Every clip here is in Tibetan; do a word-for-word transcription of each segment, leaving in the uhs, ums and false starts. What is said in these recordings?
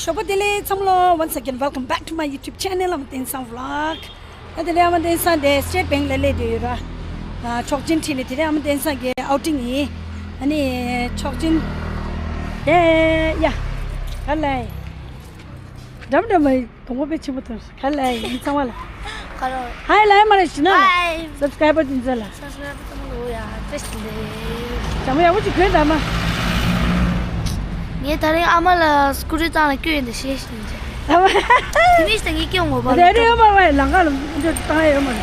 ཞོགས་པ་བདེ་ལེགས་ཚང་མ་ལོ། Once again, welcome back to my YouTube channel, Ama Tensang Vlog. ད་དེ་རིང་ཨ་མ་བསྟན་སངས་དེ་སི་ཊེཊ་བེང་ལ་སླེབས་བསྡད་ཡོད་ར། ཨ། ཆོག་མཆན་ཁྲིད་ནས་དེ་རིང་ཨ་མ་བསྟན་སངས་ཀྱི་ཨའུ་ཊིང་ཡིན། ཨ་ནི་ཆོག་མཆན། ཡ་ཡ་ཡ། ག་ལ་ཡིན། འགྲམ་འགྲམ་མ་ཡིན། གོང་བུ་དཔེ་ཆེན་པོ་ཐོན་སོང་། ག་ལ་ཡིན་ཚང་མ་ལ། ཁ་ལོ། ཧའི་ལབ་མ་རེད་ཞུ་ན། ཧའི། སབ་སི་ཀ་རའི་བར་དེ་ཚོ་ལ། སབ་སི་ཀ་རའི་བར་ཚང་མ་ལ་ཡ་བཀྲ་ཤིས་བདེ་ལེགས། བྱ་མོ་ཡག་པོ་ཅིག་གོན་དང་མ། ངས་ད་རིང་ཨ་མ་ལ་སྐུ་མགྲོན་བཏང་ལ་སྐྱོན་ཡོད་འདི་ཤེས་ཤིང་བྱས། ཨ་མ། དེ་མིན་ཞིག་ད་ངས་སྐྱོན་ངོ་བ་ལ། རེད་རེད། ཨ་མ་བས་ལང་ཀ་ལ་སྐུ་མགྲོན་བཏང་ཡ་ཡོད་མ་རེད།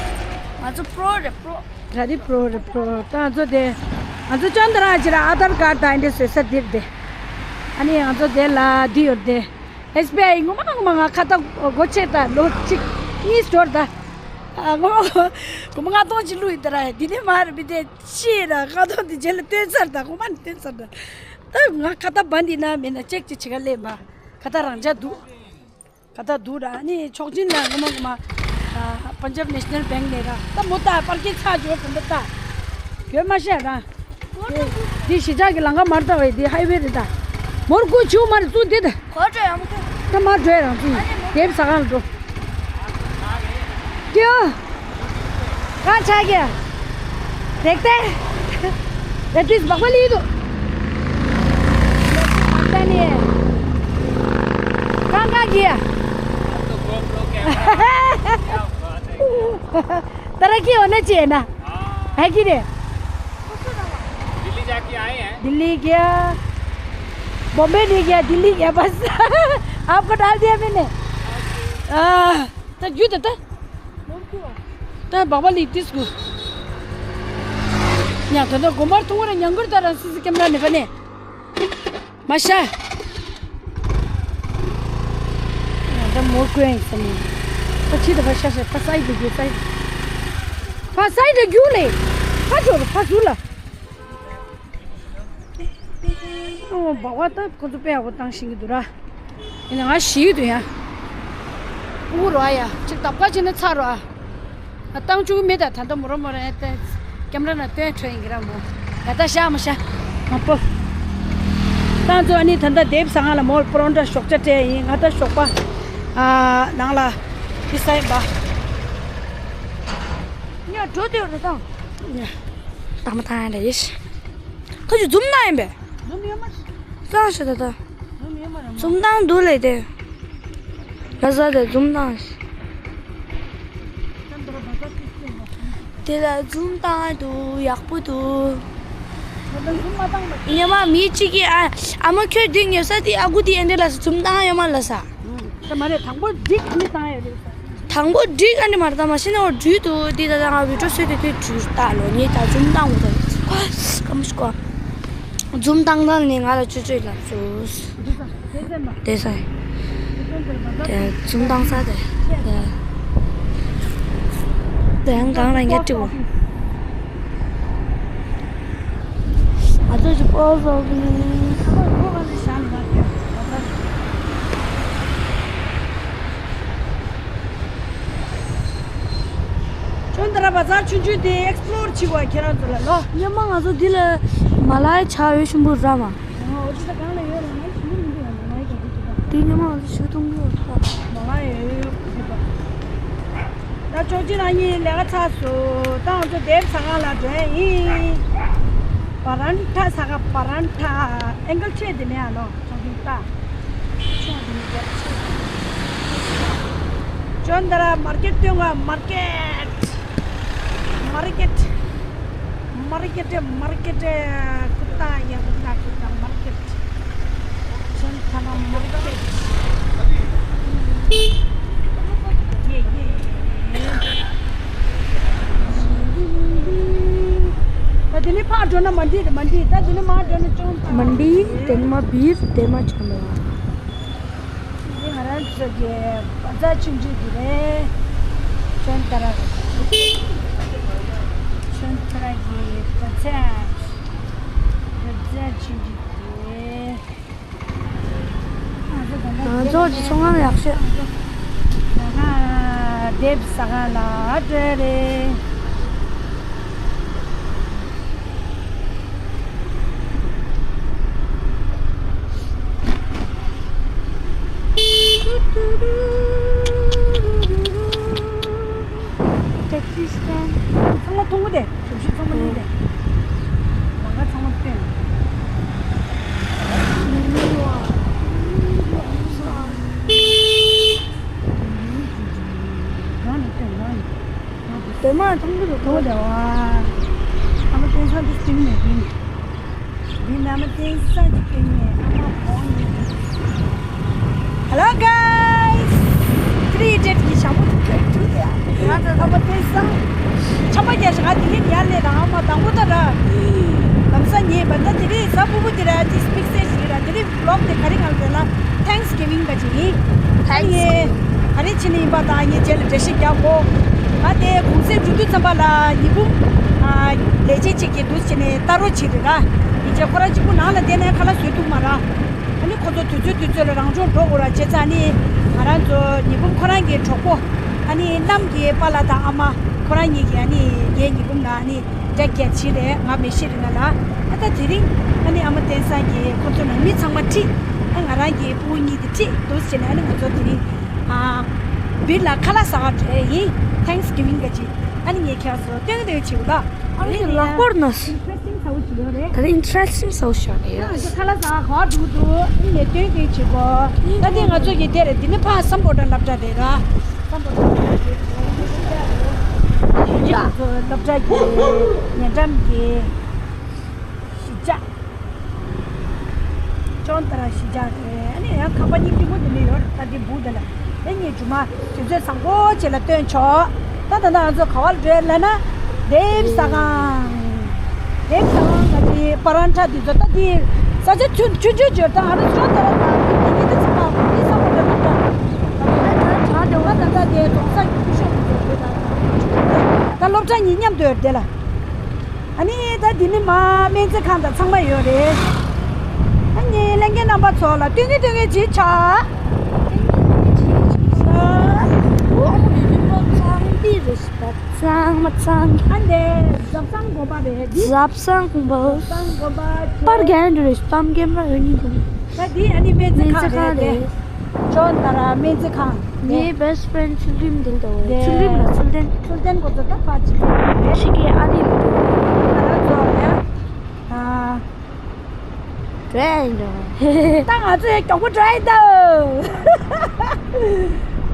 ང་ཚོ་པྲོ་རེད་པྲོ། ག་རེ་པྲོ་རེད་པྲོ། ད་ང་ཚོ་དེ། ང་ཚོ་ཅོན་ཏ་ར་ཅི་ར་ཨ་དར་ཀར་དང་འདི་བཟོ་ས་འདིར་དེ། ཨ་ནི་ང་ཚོ་དེ་ལ་འདི་ཡོད་དེ། ཨེས་བི་ཨའི་ངོ་མ་ངོ་མ་ང་ཁ་ཏ་སྒོ་ཕྱེ་ད་ལོ་གཅིག་གཉིས་འགྲོ་ད། ཨ་ངོ་མ་ངོ་མ་ལྔ་སྟོང་ཅིག་བླུགས་ཡིན་ད་ར། འདི་ནས་མར་བི་དེ་ཤི་ར་ལྔ་སྟོང་དེ་རྗེས་ལ་བཏོན་ཚར་ད། ངོ་མ་ནས་བཏོན་ཚར་ད། ད་ང་ཁ་ཏ་བ་འདི་ན་མེད་ན་ཅེག་ཅིག་བྱེད་ག་སླེབས་མ། ཁ་ཏ་རང་འཇགས་འདུག་ཁ་ཏ་འདུག་ར། ཨ་ནི་ཆོག་མཆན་ལ་ངོ་མ་ངོ་མ། ཨ། པན་ཇབ་ནེ་ཤ་ནལ་བེང་ནས་ར། ད་མོ་ད་པར་ཀིང་ཚར་འཇོག་གོ་འདི་ད། གྱོད་མ་ཤེས་ར། འདི་གཞིས་ཆགས་ཀྱི་ལམ་ཁ་མར་ལྟ་བས་འདི་ཧའི་ཝེ་རེད་ད། མོར་ཀུ་ཆུ་མར་བཙུགས་འདི་ད། གོ་དྲོད་ཡང་མོ་ཀུ། ད་མར་འགྲོ་ཡ་རང་བཙུགས་ཡིན། དེབ་ཟ་ཁང་ལ་འགྲོ། ཀྱོ། གང་ཆགས་ཀྱི། རེག་ཏེ། རེ་ཏིས་བག་པ་ལི་འདུག་ད་ནི། གང་གང་གི། तरक्की होना चाहिए ना। है कि नहीं? दिल्ली जाके आए हैं। दिल्ली गया, बॉम्बे नहीं गया, दिल्ली गया बस। आपको डाल दिया मैंने। ད་རྒྱུ་ད་ད། ད་བག་པ་ལི་ཏིས་གུ། ཉ་ད་ད་དགོན་པར་ཐུང་བ་ར་ཉང་གུར་ད་རང་སི་སི་ཀེམ་ར་ནི་པ་ནི། མ་ཤ། ད་མོ་ཀོན་སམ། ད་ཆི་ད་ཕ་ཤ་ཤ་ཕ་སའི་ད་རྒྱུ་སའི། ཕ་སའི་ད་རྒྱུ་ལེ། ཕ་ཇོ་ཕ་ཟུ་ལ། ཨོ་བག་བ་ད་ཁོ་ཚོ་དཔེ་ཡག་པོ་བཏང་ཤེས་ཀྱི་འདུག་ར། ཡིན་ན་ང་ཞིག་འདུག་ཡ། ཨུ་རོ་ཡ་ཅིག་ཏབ་ཀ་ཅི་ན་ཚ་རོ་ཨ། ང་བཏང་བཅུག་མེད་ད། ད་ལྟ་མོ་རོ་མོ་རོ་ཡ་ཏེ་ཀེམ་ར་ན་སྟོན་འཕྲོད་ཡིན་གྱི་ར་མོ། ད་ལྟ་ཤ་མ་ཤ་མ་པོ། ད་ཚོ་ཨ་ནི་ད་ལྟ་དེབ་ཟ་ཁང་ལ་མོལ་པོ་རོན་ཊ་ཞོགས་ཇ་སྤྲད་ཡིན། ང་ད་ཞོགས་པ་ཨ་ནང་ལ་དེ་ས་ཡིན་པ། ཉོ་འགྲོ་དེ་རེད་ད། ཉ། ད་མ་ཐང་ཡ་ལ་ཡེ་ཤ། ཁ་ཅིག་འཛུམ་ན་ཡིན་པས། འཛུམ་ཡོད་མ་རེད། ལྟ་ཤ་ད་ད། འཛུམ་ཡོད་མ་རེད་མ། འཛུམ་མདངས་འདུག་ལས་དེ། ལ་ཟ་དེ་འཛུམ་མདངས། དེ་ལ་འཛུམ་བཏང་འདུག་ཡག་པོ་འདུག་ཉི་མ་མི་གཅིག་གིས་ཨ་ཨ་མ་ཁྱོད་འདི་ཉོ་ས་དེ་ཨ་ཁུ་དེ་ཨེ་འདྲ་ལ་འཛུམ་བཏང་ཡོད་མ་ལ་ས། ད་མ་རེད། དང་པོ་འགྲིག་མི་བཏང་ཡོད་རེད་ས། དང་པོ་འགྲིག་ཨ་ནི་མ་རེད། ད་མ་ཤེས་ན་འོ་འགྲིག་འདུག་འདི་ད་ད་ང་བི་ཌིའོ་བཟོས་དེ་དུས་འགྲིག་ད་ལོ་ངས་ད་འཛུམ་བཏང་འོ་ད་ཀམ་ཤི་ཀོ། འཛུམ་བཏང་སྟངས་ནི་ང་ལ་ཅོ་ཅོ་ལབ་བྱུང་། དེ་ས། དེ་འཛུམ་བཏང་ས་དེ། དེ། དེ་ཡང་གང་ལ་ཉལ་ཏེ་བོ། ང་ཚོ་ཅི་པོ་ཟོ་གི། ཁྱོད་འདི་ར་བ་ཛར་ཆུང་ཆུང་དེ་ཨེགས་པི་ལོར་བྱེད་དགོས། ཁྱེད་རང་ཚོ་ལ་ལོ། སྔོན་མ་ང་ཚོ་འདི་ལ་མ་ལ་ཡ་ཆ་ཡོད་ཆེན་པོ་ར་མ། འོ་ཅི་ད་གང་ལ་ཡོད་ར་མ་ཡི་ཆུང་ཆུང་མི་འདུག་ཡ་མ་ལ་ཡི་ག་འདི་ཅི་ད། དེ་སྔོན་མ་ང་ཚོ་ཞུ་གཏོང་གི་ཡོད་ད། མ་ལ་ཡ་ཡོད་ཡོད་གི་ད། ད་ཅོག་ཅི་རང་གཉིས་ལས་ཀ་ཚར་སོང་། ད་ང་ཚོ་དེབ་ཟ་ཁང་ལ་འགྲོ་ཡ་ཡིན། པ་རན་ཐ་ཟ་ཁ་པ་རན་ཐ། ཨེང་གལ་ཆེ་དེ་ནས་ཨ་ལོ། ཆོག་གི་ད། ཅོན་ཏ་ར་མར་ཀེད་སྟོན་ག་མར་ཀེད། མར་ཀེད། མར་ཀེད་མར་ཀེད། ཀུ་ཏ་ཡ་ཀུ་ཏ་ཀུ་ཏ་མར་ཀེད། ཅོན་ཏ་ར་མར་ཀེད། ཡེ་ཡེ། ད་དེ་ནས་ཕར་འགྲོ་ན་མན་ཌི་རེད། མན་ཌི། ད་དེ་ནས་མར་འགྲོ་ན་ཅོན་ཏ་ར། མན་ཌི། དེ་ནས་མར་བིར། དེ་མར་ཅོན་ཏ་ར། འདི་ང་རང་ཚོ་གི་བ་ཛར་ཆུང་ཆུང་འདི་རེད། ཅོན་ཏ་ར་རེད། ཅོན་ཏ་ར་གི་བ་ཛར། བ་ཛར་ཆུང་ཆུང་འདི་རེད། ང་ཚོ་གི་ཚོང་ཁང་ཡག་ཤོས། ང་དེབ་ཟ་ཁང་ལ་འགྲོ་རེད། ཊེག་སི་སི་ཊེན་ཌི། ཚང་མ་མཐོང་གི་རེད། གྲུ་བཞི་ཚང་མ་གླིང་རེད། ལམ་ཁ་ཚང་མ་སྟོན། རང་ནས་སྟོན་རང་ནས། དེ་མ་མཐོང་གི་འདུག་གོ། དེ་བ། ཨ་མ་བསྟན་སྲུང་དེ་སྟོན་ནས་ཡིན། འདི་ནི་ཨ་མ་བསྟན་སྲུང་གི་སྐད་ནས་ཨ་མ་བོང་ཡིན། Hello guys. ཁྱེད་རིག་འདྲེད་ཀྱི་ཞྭ་མོ་དེ་ཁྱེར་ཐུག་དེ་ཨ། ང་ཚོ་ཨ་མ་བསྟན་སྲུང་ཆམ་པ་རྒྱག་ཞག་དེ་རིང་ཡར་ལས་དང་ཨ་མ་དང་པོ་ད་ར། ལམ་སང་ཉེས་པ་ད་དེ་རིང་གཟའ་ཕུར་བུ་དེ་ར་དེ་སྤིག་སེལ་ཞིག་ར་དེ་རིང་vlog དེ་ག་རེ་ང་ལ་ལ་Thanksgiving ག་ཅིག་ཡིན། ད་ངས་ག་རེ་བྱས་ནས་ཡིན་པ་དང་ངས་རྗེས་ལ་འགྲེལ་བཤད་རྒྱག་གོ། ང་དེ་གུང་སེང་མཇུག་བསྡུ་ཙམ་པ་ལ་ཉི་འབུམ་ལས་བྱེད་ཅིག་གིས་འདུག་བྱས་ནས་ལྟ་རོགས་བྱེད་རེད་ར། ཡིན་ཅེ་ཁོ་རང་གཅིག་པུ་ནང་ལ་བསྡད་ནས་ཁ་ལག་བཟོས་ཐུབ་མ་ར། ཨ་ནི་ཁོ་ཚོ་དུས་ཚོད་དུས་ཚོད་ལ་རང་སྦྱོང་འགྲོ་དགོས་ར་བྱས་ཙང་ནི་ང་རང་ཚོ་ཉི་འབུམ་ཁོ་རང་གི་གྲོགས་པོ་ཨ་ནི་གནམ་གྱི་པཱ་ལགས་དང་ཨ་མ་ཁོ་རང་གཉིས་ཀྱིས་ཨ་ནི་ངའི་ཉི་འབུམ་ལ་ཨ་ནི་འབྲས་རྒྱལ་ཕྱིན་རེད། ང་མེ་ཤི་རི་ན་ལ་ཨ་ད་དེ་རིང་ཨ་ནི་ཨ་མ་བསྟན་སྲུང་གིས་ཁོ་ཚོ་ནང་མི་ཚང་མ་ཁྲིད། ཨ་ང་རང་གི་ཕྲུ་གུ་གཉིས་དེ་ཁྲིད་འདུག་བྱས་ནས་ཨ་ནི་ང་ཚོ་དེ་རིང་ཨ་བིར་ལ་ཁ་ལག་ཟ་ག་འགྲོ་ཡིན། Thanksgiving ག་ཅིག་ཨ་ནི་ངས་ཁྱེད་ཚོ་སྟོན་གི་འདུག་བྱེད་དགོས་ལ། ཨ་ནི་ལག་པར་ན། Interesting ཚ་བོ་ཞིག་ཡོད་རེད། ད་ནི་interesting ཚ་བོ་ཞིག་རེད། ང་ཚོ་ཁ་ལག་ཟ་ག་འགྲོ་གི་འདུག་ཨ་ནི་ངས་སྟོན་གི་བྱེད་དགོས། ད་ནི་ང་ཚོ་གི་དེ་རེད། འདི་ནི་ཕ་སམ་བྷོ་ཊ་སློབ་གྲྭ་རེད་ར། སམ་བྷོ་ཊ་སློབ་གྲྭ་གི་ཉེ་འགྲམ་གྱི་གཞིས་ཆགས། ཅོན་ཏ་ར་གཞིས་ཆགས་དེ་ཨ་ནི་ཡང་ཁང་པ་སྙིང་རྗེ་མོ་དེ་འདྲ་ཡོད་རེད། ད་འདི་སྦུག་དེ་ལ་དེ་ངས་རྗེས་མ་དུས་ཚོད་བཟང་པོ་བྱས་ལ་སྟོན་ཆོག་ད་ད་ལྟ་ང་ཚོ་ག་བ་ལ་འགྲོ་ལབ་ན། དེབ་ཟ་ཁང་། དེབ་ཟ་ཁང་ག་དེ་པ་རན་ཊ་དེ་ཚོ་ད་དེ་ས་ཆ་ཆུང་ཆུང་ཆུང་ཡོད། ད་ང་རང་ཅོན་ཏ་ར་དང་དེ་དེ་དེ་ཚོ་ཁང་དེ་ས་བོ་འདྲ་ལ་འདྲ། ད་ད་ད་དེ་བ་ད་ད་དེ་རྫོང་སར་སྐུ་ཞབས་དེ་ཚོ་དེ་ད་ད་སློབ་གྲྭ་གཉིས་མཉམ་དུ་ཡོད་དེ་ལ། ཨ་ནི་ད་འདི་ནི་མ་སྨན་རྩིས་ཁང་དང་ཚང་མ་ཡོད་རེད། ཨ་ནི་ལྷན་རྒྱས་རྣམ་པ་ཚོ་ལ་སྟོན་གི་སྟོན་གི་བྱེད་ཆ། ཨོ་ཨ་མ་ཡིན་པ་ཚང་འདི་རེད་ཤི་ད་ཚང་མ་ཚང་། ཨ་འདི་ཟབ་གསང་དགོན་པ་རེད་འདི། ཟབ་གསང་དགོན་པ། ཟབ་གསང་དགོན་པ་ཆེ། པར་རྒྱན་རེད་ཤི་ད་གེམ་ར་ཡོད་ནི་དང་། ད་འདི་ཨ་ནི་སྨན་རྩིས་ཁང་རེད་དེ། ཅོན་ཏ་ར་སྨན་རྩིས་ཁང་། ངའི་best friend ཚུལ་ཁྲིམས་འདུག་དོ། ཚུལ་ཁྲིམས་ལ་ཚུལ་ལྡན། ཚུལ་ལྡན་གོ་ཚོད་ད་ཕར་ཅིག་ཕྱི་གི་ཨ་རི་མི་འདུག་ང་རང་ཚོ་ཡ། ཨ། འགྲོ་ཡ་ཡིན་འགྲོ། ད་ང་ཚོ་ཡ་མགྱོགས་པོ་འགྲོ་ཡ་ཡིན་ད།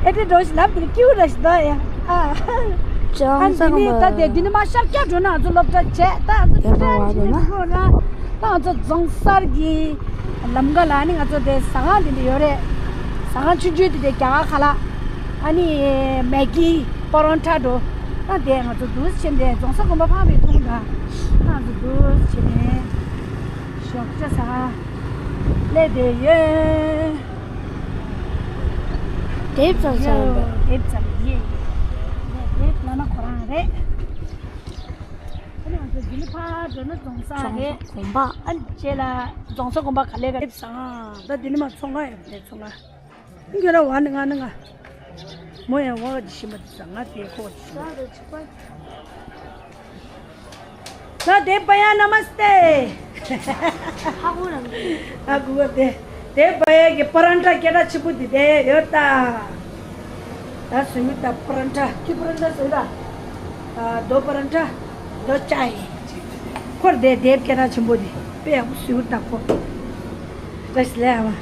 ཨེ་འདྲ་འགྲོ་ཞིག་ལབ་དེ་ཀིའུ་ར་ཞིག་འདུག་ཡ། ཨ། ཅང་ཨ་ས་འདི་ནི་ད་དེ་འདི་ནི་མ་ཤར་སྐྱ་འགྲོ་ན་ང་ཚོ་སློབ་གྲྭ་བྱས་ད་ང་ཚོ་ཡར་འགྲོ་བ་འགྲོ་ན། ད་ང་ཚོ་རྫོང་སར་གྱི་ལམ་ཁ་ལ་ནི་ང་ཚོ་དེ་ཟ་ཁང་དེ་འདྲ་ཡོད་རེད། ཟ་ཁང་ཆུང་ཆུང་དེ་དེ་རྒྱ་གར་ཁ་ལག་ཨ་ནི་མེ་གི་པ་རོན་ཊ་འགྲོ། ད་དེ་ང་ཚོ་འདུག་ཕྱིན་དེ་རྫོང་ས་དགོན་པ་ཕ་བའི་ཐོང་ད་ང་ཚོ་འདུག་ཕྱིན་ནས་ཞོགས་ཇ་ཟ་སླེབས་བསྡད་ཡོད། དེབ་ཙམ་ཟ་ཡོད་པས། དེབ་ཙམ་ཡིན། དེབ་ལ་ན་ཁོ་རང་རེད། ཨ་ནི་ང་ཚོ་འདི་ནི་ཕར་འགྲོ་ན་རྫོང་ས་རེད། རྫོང་ས་དགོན་པ། ཨ་ནི་རྗེས་ལ་རྫོང་ས་དགོན་པ་ག་ལེ་ག་ལེ་བཟང་། ད་འདི་ནི་མ་ཚོང་ཁང་ཡོད་རེད་ཚོང་ཁང་། ཁྱོད་རང་བ་ནི་ང་ནི་ང་། མོ་ཡང་བ་ག་ཅི་ཤི་མ་དི་ས་ང་དེ་ཁོ་ག་ཅི་ཤི་མ། ད་དེ་བ་ཡ་ན་མ་སྟེ། ཧ་གོ་རང་གི། ཧ་གོ་བ་དེ། དེ་བ་ཡ་གི་པ་རན་ཊ་སྐད་གྲགས་ཆེན་པོ་དེ་དེ་ཡོད་ད། ད་སུ་ཡོད་ད་པ་རན་ཊ་ཁི་པ་རན་ཊ་སུ་ཡོད་ད། ཨ་རྡོ་པ་རན་ཊ། རྡོ་ཅའི། ཁོར་དེ་དེབ་སྐད་གྲགས་ཆེན་པོ་དེ་དཔེ་ཡག་པོ་སུ་ཡོད་ད་ཁོ། རེས་ལས་ཨ་མ།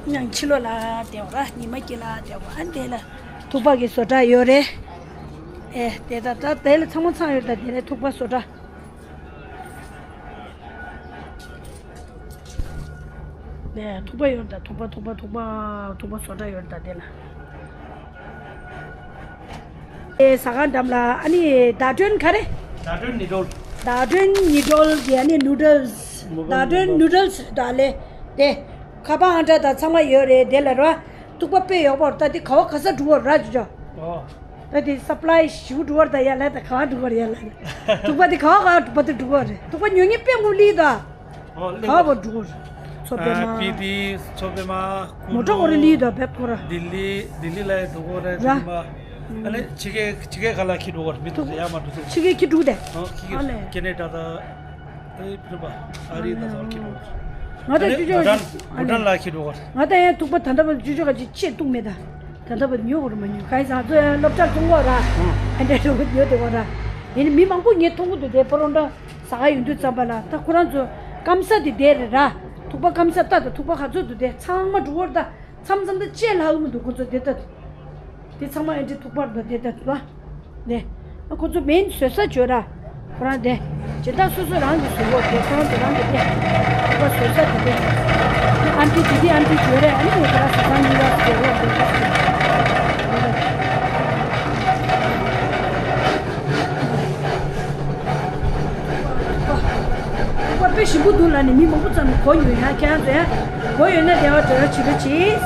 ཡང་ཕྱི་ལོགས་ལ་བསྡད་པ་ར་ཉི་མ་དཀྱིལ་ལ་བསྡད་པ་ཨ་འདི་ལ་ཐུག་པ་གི་བཟོ་གྲྭ་ཡོད་རེད། ཨེ་དེ་ད་ད་དེ་ལ་ཚང་མ་ཚང་ཡོད་ད་དེ་ལ་ཐུག་པ་བཟོ་གྲྭ། ནས་ཐུག་པ་ཡོད་ད་ཐུག་པ་ཐུག་པ་ཐུག་པ་ཐུག་པ་བཟོ་གྲྭ་ཡོད་ད་དེ་ལ། ཨེ་ཟ་ཁང་འགྲམ་ལ་ཨ་ནི་ཟླ་སྒྲོན་ག་རེ། ཟླ་སྒྲོན་ནི་ཌོལ། ཟླ་སྒྲོན་ནི་ཌོལ་གི་ཨ་ནི་ནུ་ཌལ་སི། ཟླ་སྒྲོན་ནུ་ཌལ་སི་ད་ལེ་དེ། ཁ་པར་ཨང་གྲངས་དང་ཚང་མ་ཡོད་རེད་དེ་ལ་རོ། ཐུག་པ་དཔེ་ཡག་པོ་རེད་ད་དེ་ག་བ་ག་ས་འགྲོ་བ་ར་ཇུ་ཇོ། ཨོ། ད་དེ་སབ་ལའི་ཞུ་འགྲོ་བ་རེད་ད་ཡ་ལ་ད་ག་བ་འགྲོ་བ་རེད་ཡ་ལ། ཐུག་པ་དེ་ག་བ་ག་བ་འགྲོ་བ་དེ་འགྲོ་བ་རེད་ཐུག་པ་ཉོ་ཉི་དཔེ་ངུ་ལི་ད། ཨོ་ལེ། ག་བ་འགྲོ་བ་རེད་ཚོ་པེ་མ། པི་ཏི་ཚོ་པེ་མ། མོ་ཊ་ཀོ་རེ་ལི་ད་བེབ་ཁོ་ར། ལྡི་ལི་ལྡི་ལི་ལ་འགྲོ་བ་རེད་ར། ཨ་ལེ་ཕྱི་རྒྱལ་ཕྱི་རྒྱལ་ག་ལ་ཁྱི་འགྲོ་བ་རེད་མི་ཐུག་ཡ་མ་འགྲོ་ཚེ། ཕྱི་རྒྱལ་ཁྱི་འགྲོ་དེ། ཨོ་ཁྱི་ཨ་ལེ། ཁྱི་ཀེ་ནེ་ཌ་ད། ཨེ་ཕི་རི་པ། ཨ་རི་ད་ཚོར་ཁྱི་འགྲོ་བ་རེད། ང་ད་ཅོ་ཅོ་ཨ་ནི་བུ་ཊན་ལ་ཁྱེར་འགྲོ་གོ། ང་ད་ཡང་ཐུག་པ་ད་ལྟ་བར་ཅོ་ཅོ་ག་ཅིག་ཆེས་ཐུག་མེད་ད། ད་ལྟ་བར་ཉོ་གོ་ར་མ་ཉོ་ག་ཡིན་ཙང་ང་ཚོ་ཡང་སློབ་གྲྭར་ཐུག་གོ་ར། ཨ་འདྲ་འགྲོ་གོ་ཉོ་དེ་གོ་ར། ཡིན་ནི་མི་མང་པོ་ངས་མཐོང་གི་འདུག་དེ་པ་རོན་ཊ་ཟ་ག་ཡོང་དུས་ཙམ་པ་ལ་ད་ཁོ་རང་ཚོ་སྐམ་ས་དེ་དེ་རེད་ར། ཐུག་པ་སྐམ་ས་ད་ད་ཐུག་པ་ག་ཚོད་འདུག་དེ་ཚང་མ་འགྲོ་གོ་ར་ད། མཚམས་མཚམས་ད་བཅད་ལྷག་མི་འདུག་ཁོ་ཚོ་དེ་ལྟ། དེ་ཚང་མ་ཨེ་འདྲ་ཐུག་པར་འདུག་དེ་ལྟ་འདུག་ཨ། ནས། ཁོ་ཚོ་མེན་བཟོ་ས་བྱོས་ར། ཁོ་རང་དེ། སྦྱིན་བདག་སོ་སོ་རང་གི་བཟོ་གོ་དེ་ཁོ་རང་ཚོ་རང་གི་དེ། ཐུག་པ་བཟོ་ས་དེ་དེ། ཨན་ཊི་དེ་དེ་ཨན་ཊི་བྱོས་རེད་ཨ་ནི་ཁོ་རང་ཚོ་ཚང་གཉིས་ཀ་བཟོ་གོ་དེ་ལྟ། ཁོ་དཔེ་ཞིམ་པོ་འདུག་ལ་ནི་མི་མང་པོ་ཙམ་གོ་ཡོད་ཡ་ཁྱེད་རང་ཚོ་ཡ་གོ་ཡོད་ན་དེ་བ་དྲི་ར་བྱེད་རོགས་གྱིས།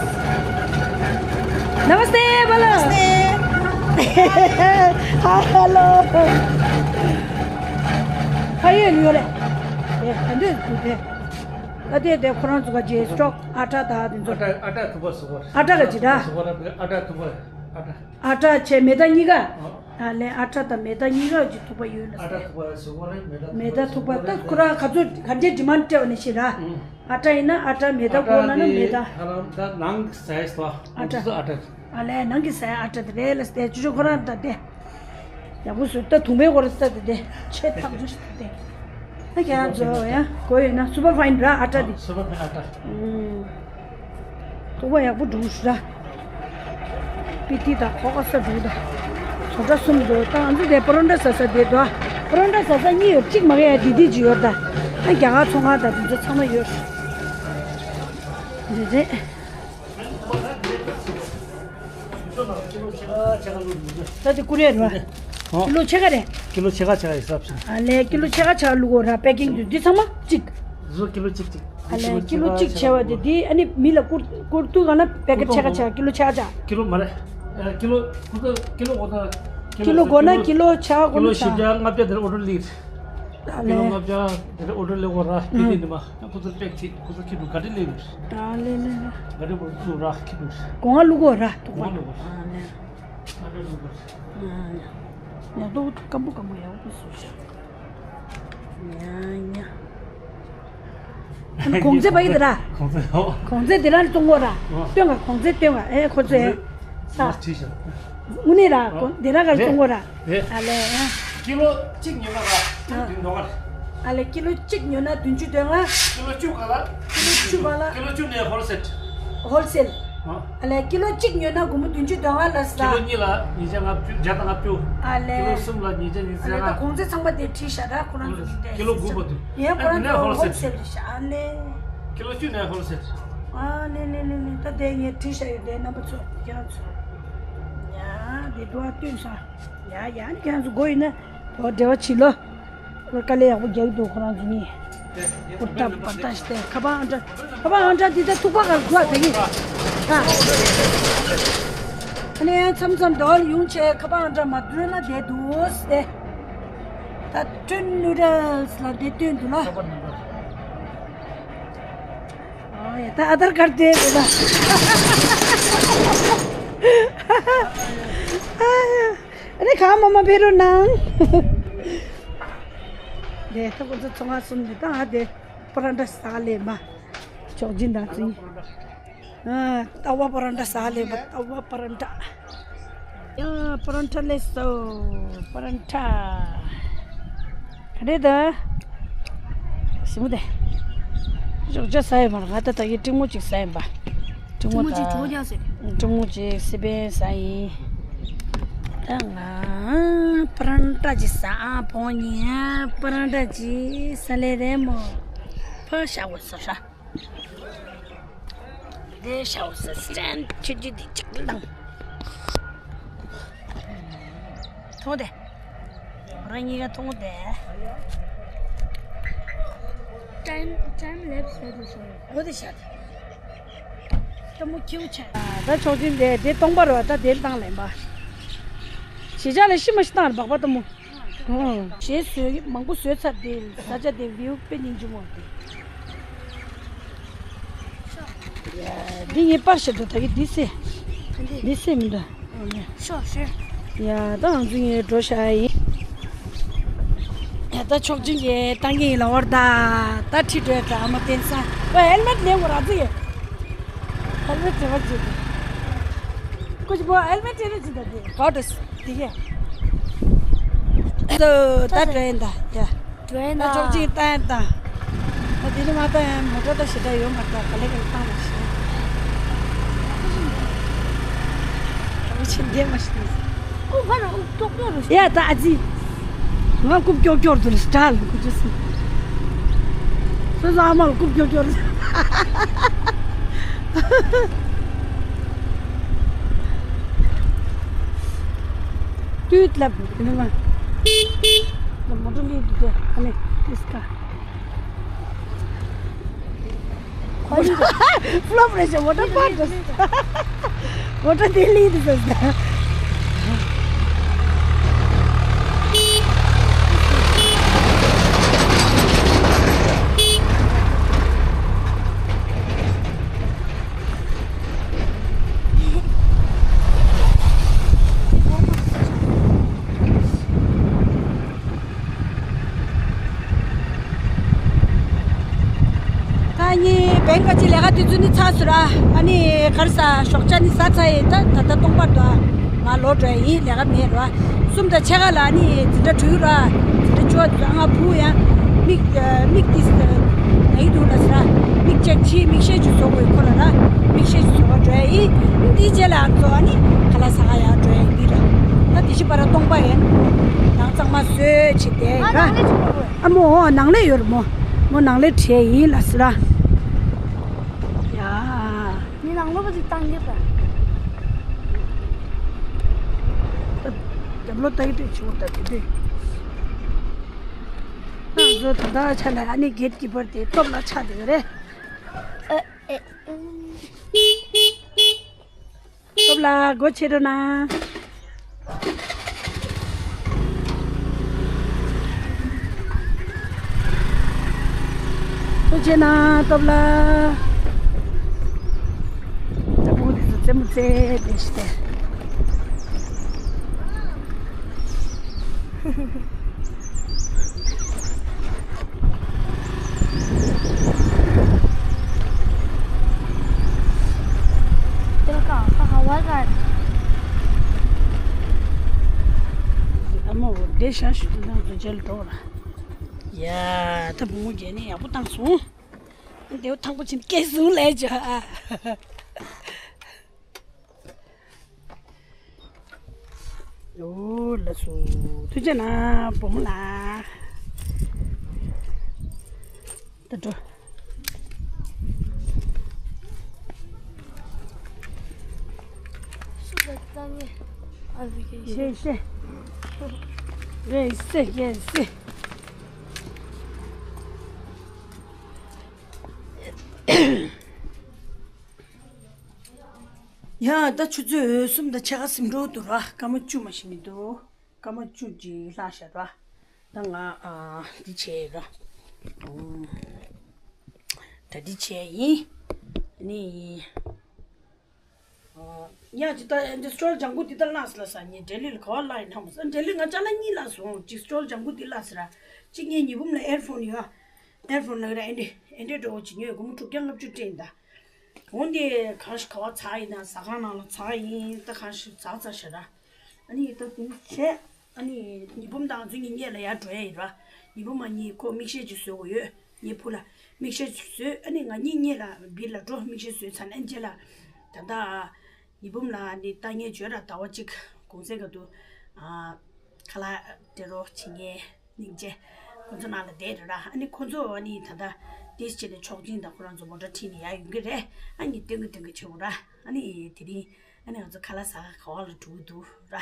ནམ་སྟེ་བ་ལ། ནམ་སྟེ། ཧ་ཧ་ལོ། ཁ་ཡོད་ཡོད་རེད། དེ་ག་འདོད་འདུག་དེ། ད་དེ་དེ་ཁོ་རང་ཚོ་ག་ཇེ་སི་ཊོག་ཨ་ཊ་ད་དེ་ཚོ། ཨ་ཊ་ཨ་ཊ་ཐུག་པ་བཟོ་གོ། ཨ་ཊ་ག་ཅི་ད། བཟོ་གོ་ར་ཨ་ཊ་ཐུག་པ་ཨ་ཊ། ཨ་ཊ་བྱས་མེ་ད་གཉིས་ཀ་ཨ་ལས་ཨ་ཊ་དང་མེ་ད་གཉིས་ཀ་ཅིག་ཐུག་པ་ཡོད་ལ་ཨ་ཊ་ཟེར། ཐུག་པ་ཟེར་གོ་རེད་མེ་ད་མེ་ད་ཐུག་པ་ད་ཁོ་རང་ག་ཚོད་ག་འདྲའི་ཌི་མན་ཌི་སྤྲད་པ་ནི་ཤེས་ར། ཨུམ། ཨ་ཊ་ཡིན་ན་ཨ་ཊ་མེ་ད་ཨ་གོ་ཊ་ན་ན་མེ་དེ་ད། ཧ་ལམ་ད་ནང་གི་སའི་ཛི་ལ་ཨ་ཊ། ཨ་ཊ། ཨ་ཊ། ཨ་ལས་ནང་གི་སའི་ཨ་ཊ་དེ་རེད་ལ་སྟེ་ཅུ་ཅུ་ཁོ་རང་ད་དེ། ཡག་པོ་བཟོས་ད་དུང་པའི་སྐོར་ད་དེ་དེ་ཆེ་ཐག་ཆོད་ཞིག་དེ། ད་ཁྱེད་རང་ཚོ་ཡང་གོ་ཡོད་ན་སུ་པར་ཕ་ཡིན་ར་ཨ་ཊ་དེ། སུ་པར་ཕ་ཡིན་ཨ་ཊ། ཨུམ། ཐུག་པ་ཡག་པོ་འདུག་ཞུ་ར། པི་ཏི་དང་ཁོ་ཁ་ས་འདུག་ད། བཟོ་གྲྭ་གསུམ་འདུག་ད་ང་ཚོ་དེ་པ་རོན་ཊ་ཟ་ས་དེ་འདུག་པ་རོན་ཊ་ཟ་ས་གཉིས་ཡོད་གཅིག་མ་གི་ཡ་དེ་དེ་ཅིག་ཡོད་ད། ཨ་རྒྱ་གར་ཚོང་ཁང་དང་དེ་ཚོ་ཚང་མ་ཡོད། རེད་རེད། ད་དེ་ཀུ་རེ་རེད་བ། ཨོ། ཀི་ལོ་ཕྱེད་ཀ་རེད། ཀི་ལོ་ཕྱེད་ཀ་ཕྱེད་ཀ་ཡི་ཧི་སབ་བྱས། ཨ་ལས་ཀི་ལོ་ཕྱེད་ཀ་ཕྱེད་ཀ་བླུག་གོ་ར་པེ་ཀིང་དུ་འདི་ཚང་མ་གཅིག་བཟོ་ཀི་ལོ་གཅིག་གཅིག་ཨ་ལས་ཀི་ལོ་གཅིག་བྱས་པ་དེ་དེ་ཨ་ནི་མི་ལ་བསྐུར་བསྐུར་དུས་གང་ན་པེ་ཀེ་ཊི་ཕྱེད་ཀ་ཕྱེད་ཀ་ཀི་ལོ་ཕྱེད་ཀ་ཕྱེད་ཀ་ཀི་ལོ་མ་རེད། ཨ་ཀི་ལོ་ཁོ་ཚོ་ཀི་ལོ་འོ་ད། ཀི་ལོ་དགོས་ན་ཀི་ལོ་ཕྱེད་ཀ་དགོས་ན་ཀི་ལོ་བཞི་བརྒྱ་ལྔ་བརྒྱ་དེར་ཨོ་ཌར་སླེབས། ཨ་ཀི་ལོ་ལས། ལྔ་བརྒྱ་དེར་ཨོ་ཌར་སླེབས་གོ་ར་དེ་ཨུ། དེ་ནི་མ་ཁོ་ཚོ་པེག་བྱེད་ཁོ་ཚོ་ཁྱི་འདུག་ག་འདྲ་སླེབས་ཡོད། ཨ་ལས་ལས་ལས། ག་འདྲ་བོ་བླུག་ར་ཁྱི་འདུག་སྒོ་ང་བླུག་གོ་ར་ཐུག་པ། སྒོ་ང་བླུག་གོ་ར། ཨ་ལས། ང་འདྲ་བླུག་གོ་ར། ཨ་ལས། ང་ཏོག་སྐམ་པོ་སྐམ་པོ་ཡག་པོ་བཟོས་ཤག་ཉ་ཉ། ཨ་ནི་གོང་ཚད་པ་ཡི་དེ་ར། གོང་ཚད་ཨོ། གོང་ཚད་དེ་ར་ལ་གཏོང་གོ་ར། ཨོ། སྟོན་ག་གོང་ཚད་སྟོན་ག་ཨེ་ཁོ་ཚོས། ས། ང་བྲིས་ཤག་དངོས་གནས་ར་ཨོ། གོང་དེ་ར་ག་ལ་རེད། གཏོང་གོ་ར། རེད། ཨ་ལས། ཀི་ལོ་གཅིག་ཉོས་ན་ར་ཨ། བདུན་ཅུ་དོན་ལྔ། ཨ་ལས་ཀི་ལོ་གཅིག་ཉོས་ན་བདུན་ཅུ་དོན་ལྔ། ཀི་ལོ་བཅུ་ག་ལ། ཀི་ལོ་བཅུ་ག་ལ། ཀི་ལོ་བཅུ་ནས་ཧོལ་སེལ། ཧོལ་སེལ། ཨ། ཨ་ལས་ཀི་ལོ་གཅིག་ཉོས་ན་སྒོར་མོ་བདུན་ཅུ་དོན་ལྔ་ལ་ས། ཀི་ལོ་གཉིས་ལ་ཉིས་བརྒྱ་ལྔ་བཅུ་བརྒྱ་དང་ལྔ་བཅུ། ཨ་ལས། ཀི་ལོ་གསུམ་ལ་ཉིས་བརྒྱ་ཉི་ཤུ་རྩ་ལྔ། ཨ་ལས་ད་གོང་ཚད་ཚང་མ་དེ་བྲིས་ཤག་ད་ཁོ་རང་ཚོ་གི་དེ། ཀི་ལོ་དགུ་བར་དུ། ཡང་ཁོ་རང་ཚོ་ཧོལ་སེལ་རེད་ཤག་ཨ་ལས། ཀི་ལོ་བཅུ་ནས་ཧོལ་སེལ། ཨ་ལས་ལས་ལས་ལས་ད་དེ་ངས་བྲིས་ཤག་ཡོད་དེ་རྣམ་པ་ཚོ་ཁྱེད་རང་ཚོ། ཡ་དེ་འགྲོ་བ་བསྟུན་ས། ཡ་ཡ་ནི་ཁྱེད་རང་ཚོ་དགོས་ཡིན་ན། འོ་འབྲེལ་བ་བྱེད་ལོ། དཀའ་ལས་ཡག་པོ་རྒྱག་གི་འདུག་ཁོ་རང་ཚོ་གཉིས། ཨུ་ཏ་པ་ཏ་ཤི་ཏེ་ཁ་པར་ཨང་གྲངས། ཁ་པར་ཨང་གྲངས་འདི་ད་ཐུག་པ་གར་ཁུ་བ་ད་གི། ཨ། ཨ་ནི་མཚམས་མཚམས་འདི་བར་ཡོང་བྱས་ཁ་པར་ཨང་གྲངས་མ་སྤྲོད་ན་བསྡད་འདུག་ཟེར་ཏེ། ད་ཊུན་ནུ་ཌལ་སི་ལ་འདི་སྟོན་འདུག་ལ། ཨོ་ཡ་ད་ཨ་དར་ཀར་དེ་རེད་ལ། ཨ་ནི་གང་མ་མ་ཕེ་རུ་ནང་། དེ་ཐོག་ཚོ་ཚོང་ཁང་གསུམ་འདི་དང་ཨ་དེ་པ་ར་འདྲ་ཟ་ལེ་མ། ཆོག་སྦྱིན་དང་ཚུན། ཨ་ཏ་ཝ་པ་ར་འདྲ་ཟ་ལེ་མ་ཏ་ཝ་པ་ར་འདྲ། ཡ་པ་ར་འདྲ་ལེ་སོ་པ་ར་འདྲ། ག་རེ་ད། ཞི་མོ་དེ། ཞོགས་ཇ་ཟ་ཡི་མ་རེད་ང་ད་ད་གི་ཀྲིང་མོ་ཅིག་ཟ་ཡིན་པ། ཀྲིང་མོ་ཅིག་ད། ཇོ་ཇ་ཟེར། ཀྲིང་མོ་ཅིག་སི་པན་ཟ་ཡིན། ད་ང་པ་ར་འདྲ་ཅིག་ཟ་ཨ་ཕོ་ཉི་ཨ་པ་ར་འདྲ་ཅིག་ཟ་ལེ་རེད་མོ། ཕ་ཤ་བོ་ཟ་ཧྲ། དེ་ཤ་བོ་ཟ་སི་ཊན་ཆུ་ཆུ་དེ་ཅིག་ལང་། ཐོང་དེ། རང་ཉིད་ཀ་ཐོང་དེ། ཊའིམ་ཊའིམ་ལེབ་ཟེར་དུ་སོང་། འོ་དེ་ཤ་དེ། ལྟ་མོ་ཁྱེའུ་ཆ། ད་ཆོག་ཅིང་དེ་དེ་སྟོང་པ་རེད་བ་ད་དེ་བཏང་ལེན་པ། གཞིས་ཆགས་ལ་ཤི་མ་ཤི་བཏང་རེད་སྦག་པ་ལྟ་མོ། ཨོ། ཞེས་བཟོས་མང་པོ་བཟོས་ཚར་དེ་ས་ཆ་དེ་བིའུ་དཔེ་སྙིང་རྗེ་མོ་དེ། ཡ། འདི་ངའི་པར་ཞིག་འདུག་ད་གི་འདི་སེ། འདི་སེ་མི་འདུག་ཤོག་ཤོག་ཡ་ད་ང་ཚོ་ངའི་འགྲོ་ཤག་ཡིན། ཡ་ ད་ཆོག་མཆན་གྱི་བཏང་གི་ཡིན་ལ་འོར་ད། ད་ཁྲིད་འགྲོ་ཡ་ད་ཨ་མ་བསྟན་ས། ཨོ་ཧེལ་མེད་ལེན་དགོས་ར་ཙི་ཡེ། ཧེལ་མེད་དྲི་བ་བརྗོད་དེ། ཀུ་ཅི་པོ་ཧེལ་མེད་དྲི་རེ་ཅི་ད་དེ་ག་འདྲ་སི་དེ་གས། ད་འགྲོ་ཡིན་ད་ཡ། འགྲོ་ཡིན་ད། ད་ཆོག་མཆན་བཏང་ཡིན་ད། ད་དེ་ནི་མ་བཏང་ཡང་མོ་ཊ་ད་ཞེ་དྲག་ཡོད་མ་རེད་ད། ག་ལེ་ག་ལེ་བཏང་མ་ཤེས། ཨོ་ཕ་ར་ཨུ་ཀྱོག་ཀྱོག་རུ། ཡ་ད་ཨ་ཙི། ང་རྐུབ་ཀྱོག་ཀྱོག་དུ་ལ་སྟྲ་ལ་ཀུ་ཅི་སི། སོ་སོ་ཨ་མ་ལ་རྐུབ་ཀྱོག་ཀྱོག་རུ། ཏུས་ལབ་དེ་ནི་མ། ལ་མོ་ཊ་ལི་དུ་དེ་ཨ་ནི་ཏིས་ཀ། Flop རེད་ཤག་མོ་ཊ་པར་དུ། མོ་ཊ་དེ་ལི་དུ་ཟེར། ད་ནི་བེང་ག་ཅི་ལས་ཀ་དུས་ཚོད་ནི་ཚར་སོང་ར། ཨ་ནི་གར་ས་ཞོགས་ཇ་ནི་ཟ་ཚར་ཡིན། ད་ད་ལྟ་སྟོང་པར་འདུག་ང་ལོག་འགྲོ་ཡ་ཡིན། ལས་ཀ་མེད་ར། གསུམ་དང་ཕྱེད་ཀ་ལ་ཨ་ནི་འཛིན་གྲྭ་དྲུག་ར། འཛིན་གྲྭ་བཅུ་པ་དུས་ང་བུ་ཡང་མིག་མིག་ཏིས་ན་ཡི་འདུག་ལ་ཟེར་ར། མིག་ཅེག་བྱེད། མིག་ཤེལ་ཅིག་བཟོ་དགོས་ཁོ་ལ་ར། མིག་ཤེལ་ཅིག་བཟོ་བ་འགྲོ་ཡ་ཡིན། འདིའི་རྗེས་ལ་ང་ཚོ་ཨ་ནི་ཁ་ལག་ཟ་ག་ཡར་འགྲོ་ཡ་ཡིན་ར། ད་དེ་བཞིན་པ་ར་སྟོང་པ་ཡིན། ནང་གཙང་མ་བཟོས་བྱས་ཏེ་ཨ་ར། ནང་ལས་བྱུང་བ་རེད། ཨ་མོ་ནང་ལས་ཡོད་རེད་མོ། མོ་ནང་ལས་བྲིས་ཡིན་ལ་ཟེར་ར། ཡ། ངས་ནང་ལོགས་པ་ཅིག་བཏང་གི་པ། རྒྱབ་ལོགས་ལྟ་གི་འདུག་ཆུ་བོ་ལྟ་གི་འདུག་ང་ཚོ་ད་ལྟ་ཆ་ལ་ཨ་ནི་གེ་ཊི་ཀི་པར་དེ་སྟོབས་ལ་ཆགས་བསྡད་ཡོད་རེད། ཨེ་ཨེ། སྟོབས་ལ་སྒོ་ཕྱེ་རོགས་གནང་། སྒོ་ཕྱེ་ན་སྟོབས་ལ། ད་བུ་དེ་ཚོ་རྩེད་མོ་རྩེ་བསྡད་ཤག་སྟེ། ཨ་མ་འོ་དེ་ཤ་ཞུ་དུ་དང་དུ་ཇལ་འགྲོ་ལ། ཡ་ད་བུ་མོ་རྒྱལ་ནས་ཡག་པོ་བཏང་སོང་། འདེའུ་ཐང་པོ་ཆེན་སྐད་བཟུང་ལས་བྱ། ཨོ་ལགས་སོ། ཐུགས་རྗེ་གནང་བུ་མོ་ལགས། ད་འགྲོ། རེད་ཤེ། རེད་ཤེ་རེད་ཤེ། ཡ་ད་ཆུ་ཚོད་གསུམ་དང་ཕྱེད་ཀ་ཟིན་འགྲོ་འདུག་ར། སྐར་མ་བཅུ་མ་ཞིག་མི་འདུག་སྐར་མ་བཅུ་ཅིག་ལྷག་ཤག་ར། ད་ང་ཨ་འདི་བྱས་ར། ཨུམ། ད་འདི་བྱས་ཡིན། ནི། ཨ་ཡ་ཅི་ད་འདི་སི་ཊོལ་ལྗང་ཁུ་འདི་ད་བརླགས་སོང་ལ་ཟེར། ངས་ལྡི་ལི་ལ་ག་པར་བརླགས་ཡིན་ཧ་མ་སོང་། ལྡི་ལི་ང་ཅ་ལག་གཉིས་བརླགས་སོང་། གཅིག་སི་ཊོལ་ལྗང་ཁུ་འདི་བརླགས་སོང་ར། གཅིག་ངའི་ཉི་འབུམ་ལ་ཨེར་ཕོན་ཡོད། ཨེར་ཕོན་ལབ་ཀྱི་ར། ཨེ་འདྲས་ཨེ་འདྲས་འདྲ་བོ་ཅིག་ཉོས། སྒོར་མོ་དྲུག་བརྒྱ་ལྔ་བཅུ་སྤྲད་ཡིན་ད། འོ་འདི་གང་ཞིག་ག་པར་ཚར་ཡིན་ན། ཟ་ཁང་ནང་ལ་ཚར་ཡིན། ད་གང་ཞིག་ཚར་ཚར་ཤག་ར། ཨ་ནི་ད་དེ་བྱས། ཨ་ནི་ཉི་འབུམ་དང་ང་ཚོ་གཉིས་སྔོན་ལ་ཡར་འགྲོ་ཡ་ཡིན་ར། ཉི་འབུམ་མ་གཉིས་ཁོ་མིག་ཤེལ་ཅིག་བཟོ་དགོས་ཡོད། ངའི་བུ་ལ་མིག་ཤེལ་ཅིག་བཟོས། ཨ་ནི་ང་གཉིས་སྔོན་ལ་བིར་ལ་འགྲོ། མིག་ཤེལ་བཟོས་ཚར་ནས་རྗེས་ལ་ད་ལྟ་ཉི་འབུམ་ལ་ནི་ལྟ་ངན་བྱོས་ར། ཟླ་བ་གཅིག་གུང་སེང་ག་དུས་ཨ་ཁ་ལག་སྤྲད་རོགས་བྱེད་ངེས། སྙིང་རྗེ། ཁོ་ཚོ་ནང་ལ་བསྡད་རེད་ར། ཨ་ནི་ཁོ་ཚོ་ཨ་ནི་ད་ལྟ་ཏིས་བྱས་ནས་ཆོག་མཆན་དང་ཁོ་རང་ཚོ་མོ་ཊ་ཁྲིད་ནས་ཡར་ཡོང་གི་རེད། ཨ་ནི་སྟོན་གི་སྟོན་གི་བྱེད་དགོས་ར། ཨ་ནི་དེ་རིང་ཨ་ནི་ང་ཚོ་ཁ་ལག་ཟ་ག་ག་པ་ལ་འགྲོ་གི་འདུག་ར།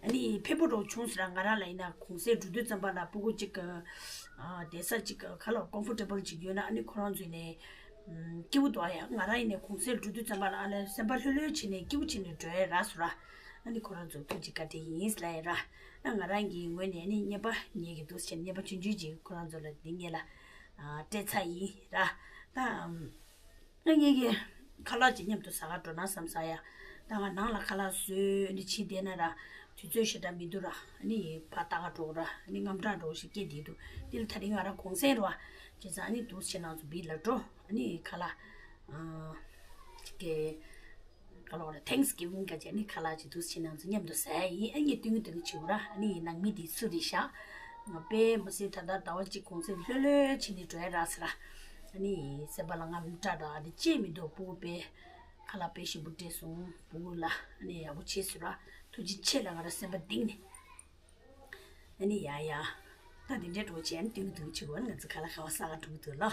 ཨ་ནི་ཕེབས་པོ་རོགས་བྱུང་ཟེར་ར། ང་རང་ལ་ཡིན་ན་གུང་སེང་འགྲོ་དུས་ཙམ་པ་ལ་སྤུ་གུ་གཅིག་གི་ཨ་བསྡད་ས་གཅིག་གི་ཁ་ལག་ཀོམ་ཕོར་ཊེ་བལ་གཅིག་ཡོད་ན། ཨ་ནི་ཁོ་རང་ཚོ་ནས་སྐྱིད་པོ་འདུག་ཨ། ཡ་ང་རང་ཡིན་ནས་གུང་སེང་འགྲོ་དུས་ཙམ་པ་ལ་ཨ་ལས་སེམས་པ་ལྷོད་ལྷོད་བྱས་ནས་སྐྱིད་པོ་བྱས་ནས་འགྲོ་ཡ་རག་སོང་ར། ཨ་ནི་ཁོ་རང་ཚོ་ཐུགས་རྗེ་བཀའ་དྲིན་ཡིན་ལབ་ཡ་ར། ཨ་ང་རང་གི་ངོས་ནས་ནི་རྔན་པ་ཉོ་གི་འདུག་ཟེར་ནས་རྔན་པ་ཆུང་ཆུང་ཅིག་ཁོ་རང་ཚོ་ལ་འདི་སྔོན་ལ་ཨ་སྤྲད་ཚར་ཡིན་ར། ད་ཨ་ངེད་ཀྱི་ཁ་ལག་ཅིག་མཉམ་དུ་ཟ་ག་འགྲོ་ན་བསམ་ས་ཡ། ད་ང་ནང་ལ་ཁ་ལག་བཟོས་ནི་བྱེད་བསྡད་ན་ར། དུས་ཚོད་ཞེ་དྲག་མི་འདུག་ར། ཨ་ནི་ཕར་ལྟ་ག་འགྲོ་ར། ཨ་ནི་དངངས་སྐྲག་འདྲ་བོ་ཞིག་སྐྱེས་བསྡད་འདུག་དེ་ལ་ད་རིང་ང་རང་གུང་སེང་རེད་བ། བྱས་ཙང་ཨ་ནི་འདུག་སེ་བྱས་ནས་ང་ཚོ་བིར་ལ་འགྲོ། ཨ་ནི་ཁ་ལག་ཨ་གི་ཁ་ལག་ར། Thanksgiving ག་ཅེ་ནི་ཁ་ལག་ཅིག་འདུག་སེ་བྱས་ནས་ང་ཚོ་མཉམ་དུ་ཟ་ཡ་ཡིན། ཨ་ནི་སྟོན་གི་སྟོན་གི་བྱེད་དགོས་ར། ཨ་ནི་ནང་མི་དེ་སུ་རེད་ཤག་ང་དཔེ་མི་སྲིད་ད་ལྟ་ཟླ་བ་གཅིག་གུང་སེང་ལྷོད་ལྷོད་བྱས་ནས་འགྲོ་ཡ་རག་ཟེར་ར། ཨ་ནི་སེམས་པ་ལ་དངངས་སྐྲག་དང་ཨ་ནི་ཅི་མི་འདུག་ཕྲུ་གུ་དཔེ་ཁ་ལག་དཔེ་ཞིམ་པོ་སྤྲད་སོང་། ཕྲུ་གུ་ལ་ཨ་ནི་ཡག་པོ་བྱས་ཟེར་ར། ཐུགས་རྗེ་ཆེ་ལ་ང་རང་སེམས་པ་གཏིང་ནས། ཨ་ནི་ཡ་ཡ། ད་འདི་འདྲའི་འགྲོ་བྱས་ནས་དུང་དུང་ཆུ་བོ་ང་ཚོ་ཁ་ལག་ཁ་བ་ཟ་ག་འགྲོ་གི་འདུག་ལོ།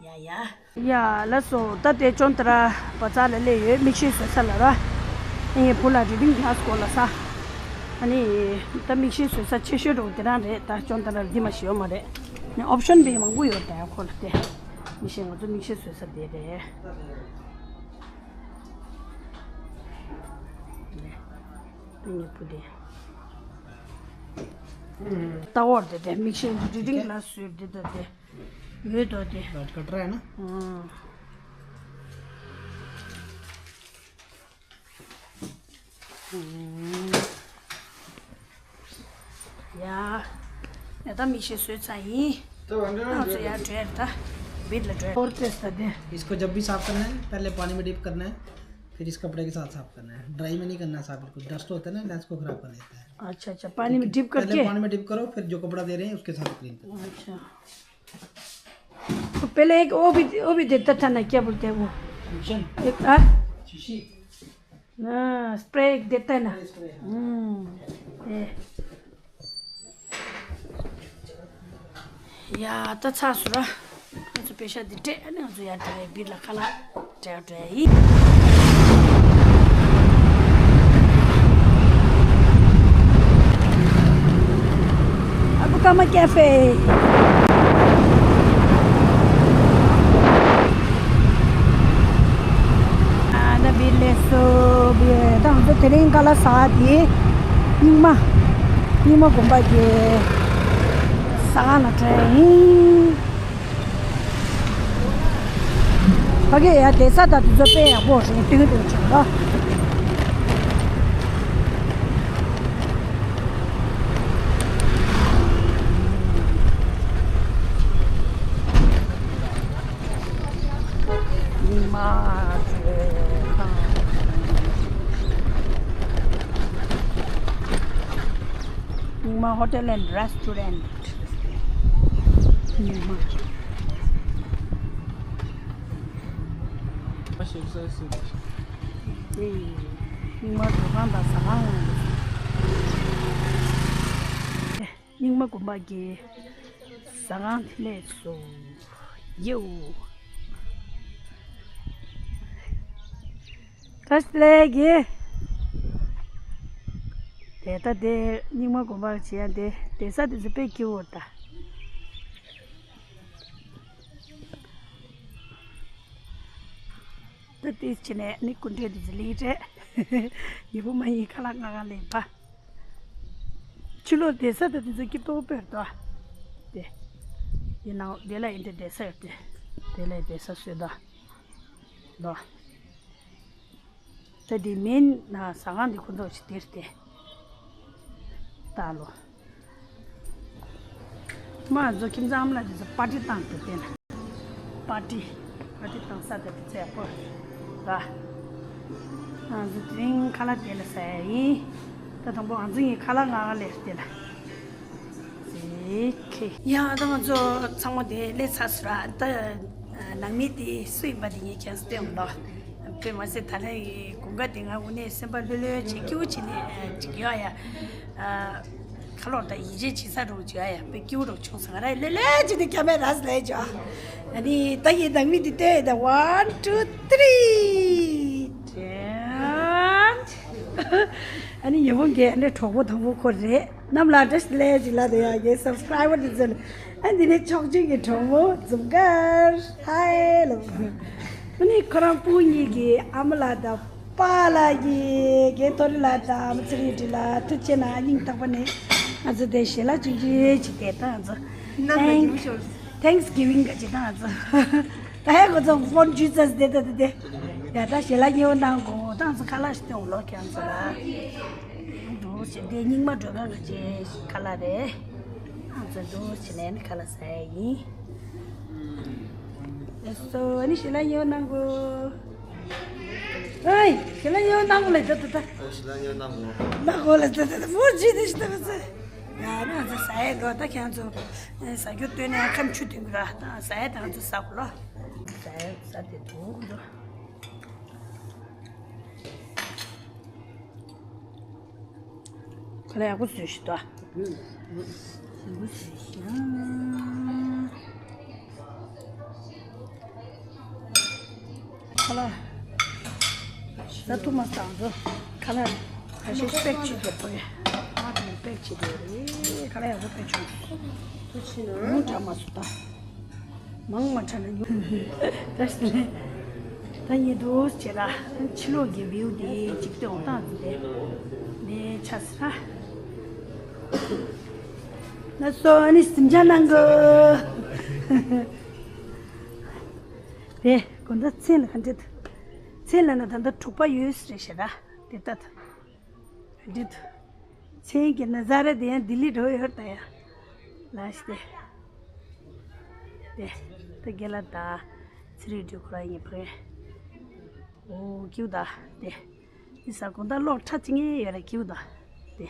ཡ་ཡ། ཡ་ལགས་སོ། ད་དེ་ཅོན་ཏ་ར་བ་ཛར་ལ་སླེབས་ཡོད། མིག་ཤེལ་བཟོ་ས་ལ་ར། ངའི་བུ་ལ་རི་ཌིང་གླ་སི་སྐོར་ལ་ས། ཨ་ནི་ད་མིག་ཤེལ་བཟོ་ས་ཆེ་ཤོས་འགྲོ་དེ་རང་རེད། ད་ཅོན་ཏ་ར་འདི་མ་ཞིག་ཡོད་མ་རེད། ནི་ཨོབ་ཤན་བི་མང་པོ་ཡོད་ད་ཁོ་ལ་དེ། མིག་ཤེལ་ང་ཚོ་མིག་ཤེལ་བཟོ་ས་དེ་རེད། ནི་ངའི་བུ་དེ། ད་འོར་དེ་དེ་མིག་ཤེལ་རི་ཌིང་གླ་སི་བཟོས་དེ་ད་དེ། ཡོད་དོ་དེ། ཀ་ཊ་ར་ཡིན་ན། ཨང་། ཡ། ཡ་ད་མིག་ཤེལ་བཟོས་ཚར་ཡིན། तो अंदर ང་ཚོ་ཡར་འགྲོ་ཡ་ད། བིར་ལ་འགྲོ་ཡ། འོར་དེ་ས་དེ། इसको जब भी साफ करना है, पहले पानी में डिप करना है, फिर इस कपड़े के साथ साफ करना है। ड्राई में नहीं करना है साफ, बिल्कुल डस्ट होता है ना, लेंस को खराब कर देता है। अच्छा, अच्छा, पानी में डिप करके? पहले पानी में डिप करो, फिर जो कपड़ा दे रहे हैं उसके साथ क्लीन करो। अच्छा। तो पहले एक वो भी, वो भी देता था ना, क्या बोलते हैं वो? लोशन। एक, हाँ? शीशी। हाँ, स्प्रे एक देता है ना। स्प्रे, हाँ। हम्म। ये। ཡ་ད་ཚར་སོང་ར། ང་ཚོ་པེ་ཤ་འདི་སྤྲད། ཨ་ནི་ང་ཚོ་ཡར་འགྲོ་ཡ། བིར་ལ་ཁ་ལག་སྤྲད་འགྲོ་ཡ་ཡིན། ཨ་ཁུ་ཀརྨ་ཀེ་ཧྥེ། ཨ་ད་བིར་སླེབས་སོང་། བིར། ད་ང་ཚོ་དེ་རིང་ཁ་ལག་ཟ་ག་དེ་རྙིང་མ། རྙིང་མ་དགོན་པ་གི་ཟ་ཁང་ལ་འགྲོ་ཡ་ཡིན། ཕ་གི་ཡ་བསྡད་ས་དང་དེ་ཚོ་དཔེ་ཡག་པོ་རེད། སྟོན་གྱི་འདུག་ཅིག་ལ། རྙིང་མ་མཛོད་ཁང་། རྙིང་མ་Hotel and Restaurant། རྙིང་མ། རྙིང་མ་མཛོད་ཁང་དང་ཟ་ཁང་། རྙིང་མ་དགོན་པ་གི་ཟ་ཁང་དེ་ལས་སུ་ཡེའུ། བཀྲ་ཤིས་བདེ་ལེགས། དེ་ལྟ་དེ་རྙིང་མ་དགོན་པ་བྱེད་ཡ་དེ་བསྡད་ས་དེ་ཚོ་དཔེ་སྐྱིད་པོ་ད། ད་དེ་བྱས་ནས་ནི་སྐུ་མགྲོན་དེ་ཚོ་ལེགས་རེད། ཡོད་པ་མ་ཡིན་ཁ་ལག་ང་ག་ལེན་པ། ཕྱི་ལོགས་བསྡད་ས་དང་དེ་ཚོ་སྐྱིད་པོ་དཔེ་རེད་དོ། དེ། དེ་ནང་དེ་ལ་ཡིན་ཏེ་བསྡད་ས་ཡོད་དེ། དེ་ལ་བསྡད་ས་བཟོས་དོ། དོ། ད་དེ་མིན་ན་ཟ་ཁང་དེ་ཁོ་ཚོ་ཞིག་དེར་དེ། ད་ལོ། མ་ཛོ་ཁྱིམ་ཚང་ཨ་མ་ལགས་དེ་ཚོ་པར་ཊི་བཏང་དེ་དེ་ན། པར་ཊི། པར་ཊི་བཏང་ས་དེ་དེ་ཚོ་ཡག་པོ་ར། ང་ཚོ་དེ་རིང་ཁ་ལག་དེ་ལ་ཟ་ཡ་ཡིན། ད་དང་པོ་ང་ཚོ་ཡིན་ཁ་ལག་ང་ག་ལེར་དེ་ལ། ཟེ་ཁེ། ཡ་ད་ང་ཚོ་ཚང་མ་དེ་སླེབས་ཚར་སོང་ར། ད་ནང་མི་དེ་སུ་ཡིན་པ་དེ་ངས་ཁྱེད་ཚོ་སྟོན་ལོ། དཔེ་མ་ཟད་ད་ལན་གོང་ཁ་དེ་ང་དངོས་གནས་སེམས་པ་ལྷོད་ལྷོད་བྱེད་སྐྱིད་པོ་བྱེད་ནས་ཅིག་ཡོད་ཡ། ཁ་ལོག་ད་ཡིད་ཆེས་བྱེད་ས་རུ་བྱོས་ཡ། དཔེ་སྐྱིད་པོ་རུ་བྱུང་སོང་། ང་ར་ལེ་ལེ་ཅི་དེ་ཀ་མེ་ར་ལས་ཇོ། ཨ་ནི་ད་ཡི་ནང་མི་དེ་ལྟོས་ད། One, two, three། ཨ་ནི་ཡ་བོ་འགས་ཨ་ནི་གྲོགས་པོ་དང་པོ་ཁོ་རེད། ནམ་ལ་བཀྲ་ཤིས་བདེ་ལེགས་ཅིག་ལ་དེ་ཡ་གི་སབ་སི་ཀ་རའི་བར་དེ་ཚོ་ལ། ཨ་འདི་ནས་ཆོག་མཆན་གྱི་གྲོགས་པོ་འཛུམ་དཀར་ཧའི་ལབ། ཨ་ནི་ཁོ་རང་སྤུན་གཉིས་ཀྱི་ཨ་མ་ལགས་དང་། པཱ་ལགས་ཀྱིས་རྒན་ཐོ་རི་ལགས་དང་ཨ་མ་ཚེ་རིང་བཀྲ་ལགས་ཐུགས་རྗེ་ཆེ་གནང་། སྙིང་ཐག་པ་ནས་ང་ཚོ་དེ་ཞལ་ལག་མཆོད་མཆོད་བྱེད་དེ་ད་ང་ཚོ། ནམ་ལ་Thanks། ཉིན་མོ་ཤོར། Thanksgiving་ག་ཅི་ད་ང་ཚོ། ད་ཧེ་ཁོ་ཚོ་ཧྥོན་ཇུས་ཙ་དེ་ད་དེ་དེ། ཡ་ད་ཞལ་ལག་ཉེ་བོ་གནང་དགོས་ད་ང་ཚོ་ཁ་ལག་ཞིག་སྟོན་ལོ་ཁྱེད་ཚོ་ལ། ཞེས་དེ་རྙིང་མ་མགྲོན་ཁང་གི་ཅེས་ཁ་ལག་རེད། ཨ་ཙི་འདུག་བྱས་ནས་ནི་ཁ་ལག་ཟ་ཡ་ཡིན། ལགས་སོ། ཨ་ནི་ཞལ་ལག་ཉོ་གནང་གོ། ཨེ། ཞལ་ལག་ཉོ་གནང་གོ་ལ་ད་ད་ད། ཨེ། ཞལ་ལག་ཉོ་གནང་གོ། གནང་གོ་ལ་ད་ད་ད། མོ་ཇི་དེ་ཞིག་ད་ག་ཚ། ཡ་ན་ང་ཚོ་ཟ་ཡ་འགྲོ། ད་ཁྱེད་ཚོ་ཟ་རྒྱུ་སྟོན་ནས་ཁམ་ཆུ་འཐུང་གི་ར། ད་ཟ་ཡ་ད་ང་ཚོ་ཟ་གོ་ལ། ཟ་ཡ་ཟ་དེ་འདུག་འགྲོ། ཁ་ལག་ཡག་པོ་བཟོས་ཤག་ད། ཡག་པོ་བཟོས་ཤག་ཁ་ལག་ཟ་ཐུབ་མ་སོང་ཚོ། ཁ་ལག་ཁ་ཤས་པེག་བྱེད་དགོས་པ་རེད། ཨ་དེ་པེག་བྱེད་དགོས་རེད། ཁ་ལག་ཡག་པོ་པེག་བྱུང་། ཉུང་དྲགས་མ་སོང་ད། མང་མ་དྲགས་ན་ཉུང་། ད་ཞིག་ནས་ད་ཉེ་དུས་བྱེད་ལ་ཕྱི་ལོགས་ཀྱི་བིའུ་དེ་ཅིག་སྟོན་སྟངས་དེ་ནས་ཆ་ས། ལགས་སོ། ཨ་ནི་གཟིམ་འཇག་གནང་གོ། དེ་དགོང་དག་མཚན་ལ་ག་འདྲ་འདུག་མཚན་ལ་ན་ད་ལྟ་དྲུག་པ་ཡོད་རེད་ཤག་ད་དེ་ལྟ་འདྲི་འདུག་མཚན་གྱི་ན་ཟ་ར་དེ་ཡང་ལྡི་ལི་འགྲོ་ཡོད་ད་ཡ། ལགས་ཏེ། དེ་ད་རྒན་ལགས་དང་ཚེ་རིང་འདྲི་ཁོ་རང་གཉིས་ཕ་གི། ཨོ་ཀྱུ་ད་དེ། འདི་ས་དགོང་དག་གློག་ཁྲ་ཅིག་ངེས་ཡོད་རེད་ཀྱུ་ད། དེ།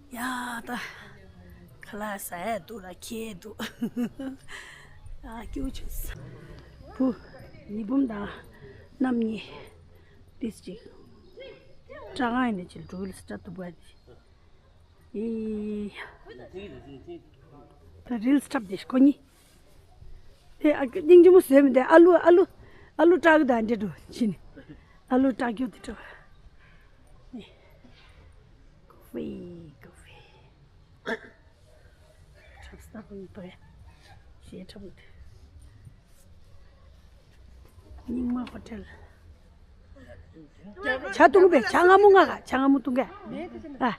ཡ་ད། ཁ་ལག་ཟ་ཡ་འདུག་ལ་ཁྱེད་འདུག་ཨ་ཀྱུ་ཆུ་ས། བུ། ཉི་འབུམ་དང་། རྣམ་གཉིས། ཏིས་ཅིག་སྐྲག་ཡ་ནི་ཅིག་འགྲུལ་སྐྲག་ཏུ་བ་ནི། ཨེ། ད་རིལ་སི་འཁྲབ་དེ་ཁོ་གཉིས། དེ་ཨ་སྙིང་རྗེ་མོ་བཟོས་མི་འདུག་ཨ་ལུ་ཨ་ལུ་ཨ་ལུ་སྐྲག་གི་དང་འདྲེ་འགྲོ་ཕྱིན། ཨ་ལུ་སྐྲག་རྒྱུ་དེ་འགྲོ། ཀུ་ཧྥེ་ཀུ་ཧྥེ། འཁྲབ་སྟབས་མི་འདུག་ཞེས་འཁྲབ་མི་འདུག་རྙིང་མ་ཧོ་ཊེལ། ཇ་འཐུང་པས། ཇ་མངར་མོ་མངགས་ག་ཇ་མངར་མོ་འཐུང་ག་ཨ།